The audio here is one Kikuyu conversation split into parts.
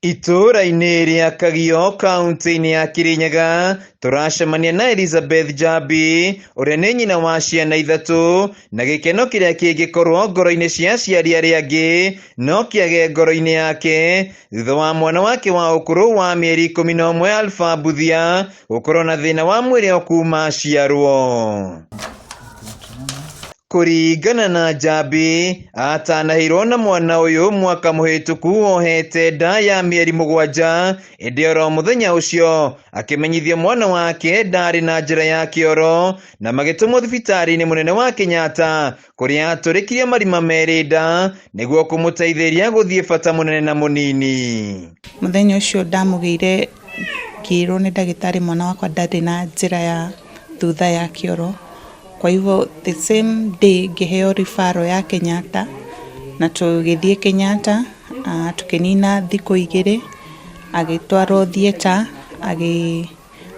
Itũũra-inĩ rĩa Kagio kaũntĩ-inĩ ya Kirinyaga tũracemania na Elizabeth Njambi ũrĩa nĩ nyina wa ciana ithatũ na gĩkeno kĩrĩa kĩngĩkorwo ngoro-inĩ cia aciari arĩa angĩ no kĩage ngoro-inĩ yake thutha wa mwana wake wa ũkũrũ wa mĩeri 11 Alpha Mbuthia gũkorwo na thĩna wa mwĩrĩ o kuma aciarwo. Kũringana na Njambi, atanahĩirwo na mwana ũyũ mwaka mũhĩtũku ohete nda ya mĩeri 7, ĩndĩ oro mũthenya ũcio akĩmenyithio mwana wake ndarĩ na njĩra ya kĩoro na magĩtũmwo thibitarĩ-inĩ mũnene wa Kenyatta kũrĩa atũrĩkirio marima merĩ nda nĩguo kũmũteithĩria gũthiĩ bata mũnene na mũnini. Mũthenya ũcio ndamũgĩire ngĩrwo nĩ ndagĩtarĩ mwana wakwa ndarĩ na njĩra ya thutha ya kĩoro. Kwa hivyo the same day ngĩheo referral ya Kenyatta na tũgĩthiĩ Kenyatta, tũkĩnina thikũ 2 agĩtwarwo theatre,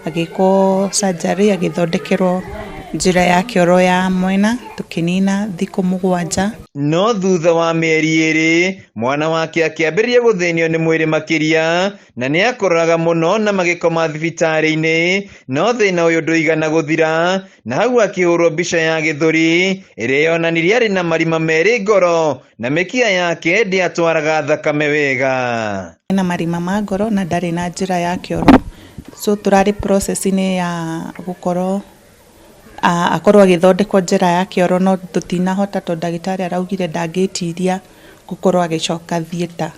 agĩkwo surgery, agĩthondekerwo njĩra ya kĩoro ya mwena, tũkĩnina thikũ 7. No thutha wa mĩeri 2 mwana wake akĩambĩrĩria gũthĩnio nĩ mwĩrĩ makĩria na nĩ akororaga mũno na magĩkoma thibitarĩ-inĩ, no thĩna ũyũ ndũigana gũthira na hau akĩhũrwo mbica ya gĩthũri ĩrĩa yonanirie arĩ na marima merĩ ngoro na mĩkiha yake ndĩatwaraga thakame wega. Ena marima ma ngoro na ndarĩ na njĩra ya kĩoro, so tũrarĩ process-inĩ ya gũkorwo akorwo agĩthondekwo njĩra ya kĩoro no tũtinahota tondũ ndagĩtarĩ araugire ndangĩtiria gũkorwo agĩcoka theatre.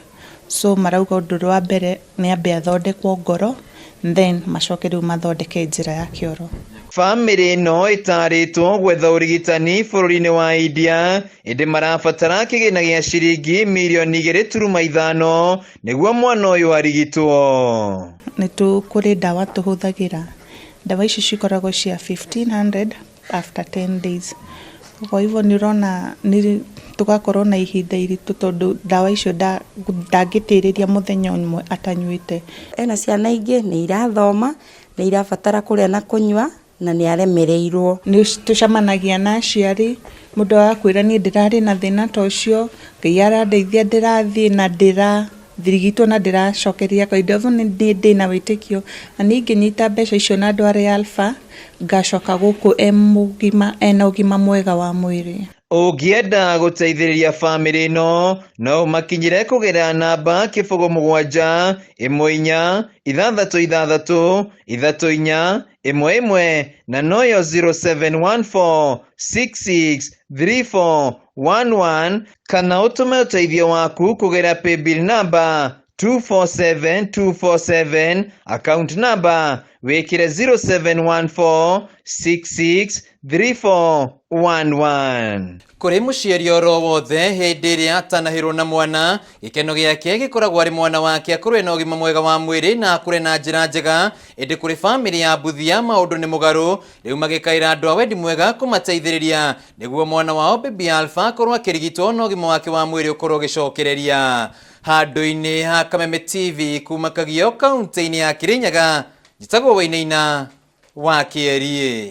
So marauga ũndũ wa mbere nĩ ambe athondekwo ngoro then macoke rĩu mathondeke njĩra ya kĩoro. Bamĩrĩ ĩno ĩtarĩtwo gwetha ũrigitani bũrũri-inĩ wa India ĩndĩ marabatara kĩgĩna gĩa ciringi mirioni igĩrĩ turuma ithano nĩguo mwana ũyũ arigitwo. Nĩ kũrĩ ndawa tũhũthagĩra, ndawa ici cikoragwo cia 1500 after 10 days. Kwa hivyo nĩ ũrona tũgakorwo na ihinda iritũ tondũ ndawa icio ndangĩtĩrĩria mũthenya ũmwe atanyuĩte. Ena ciana ingĩ nĩ irathoma, nĩ irabatara kũrĩa na kũnyua na nĩ aremereirwo. Nĩ tũcemanagia na aciari, mũndũ agakwĩra niĩ ndĩrarĩ na thĩna ta ũcio, Ngai arandeithia ndĩrathiĩ na ndĩrarigitwo na ndĩracokeria kawaida. Ũguo niĩ ndĩna wĩtĩkio na niĩ ingĩnyita mbeca icio na ndware Alpha, ngacoka gũkũ e mũgima, ena ũgima mwega wa mwĩrĩ. Ũngĩenda gũteithĩrĩria bamĩrĩ ĩno no ũmakinyĩre kũgerera namba 0 7 1 4 6 6 3 4 1 1 na noyo 0714 66 34 11 kana ũtũme ũteithio waku kũgerera paybill number 247247 account number wĩkĩre 0714 66 34 11. Kũrĩ mũciari oro wothe hĩndĩ ĩrĩa atanahĩrwo na mwana, gĩkeno gĩake gĩkoragwo arĩ mwana wake akũrwe na ũgima mwega wa mwĩrĩ na akũre na njĩra njega, ĩndĩ kũrĩ bamĩrĩ ya Mbuthia maũndũ nĩ mũgarũ, rĩu magĩkaĩra andũ a wendi mwega kũmateithĩrĩria nĩguo mwana wao Baby Alpha akorwo akĩrigitwo na ũgima wake wa mwĩrĩ ũkorwo ũgĩcokereria. Handũ-inĩ ha Kameme TV kuma Kagio kaunti-inĩ ya Kirinyaga, njĩtagwo Wainaina wa Kĩeriĩ.